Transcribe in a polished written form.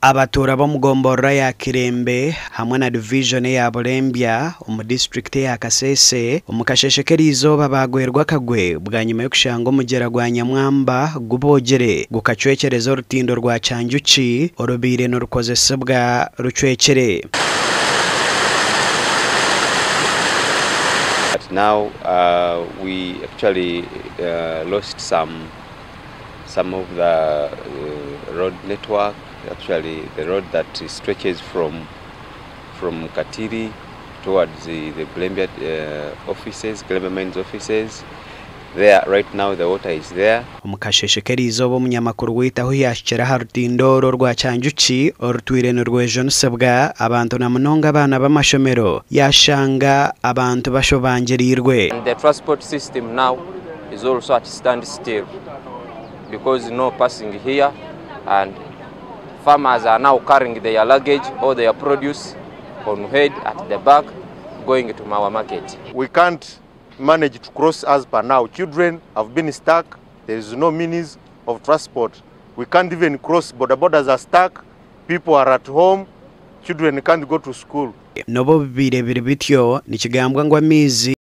Abatuura b'omu gomborora ya Kirembe hamwe na divijoni eya Bulembya omu disiturikiti eya Kasese omu kasheeshe k'eriizooba baagwerwa akagwe bwanyima y'okushanga omugyera gwa Nyamwamba guboogire gukacwekyereza orutindo rwa Kyanjuki orubaire nirukozesibwa rucwekire. But now we actually lost some some of the road network, actually the road that stretches from from Katiri towards the, the Bulembia offices, Kilembe Mines offices. There, right now the water is there. Omu kasheeshe k'eriizooba omunyamakuru waitu ahu yaahikire aha rutindo oru orwa Kyanjuki orutwire nirwejunisibwa abantu na munonga abaana b'amashomero yaashanga abantu bashobangiriirwe. And the transport system now is also at standstill because no passing here and farmers are now carrying their luggage or their produce on head at the back going to our market. We can't manage to cross as per now. Children have been stuck. There is no means of transport. We can't even cross. Border borders are stuck. People are at home. Children can't go to school. N'obu bibaire biri bityo, nikigambwa ngu amaizi.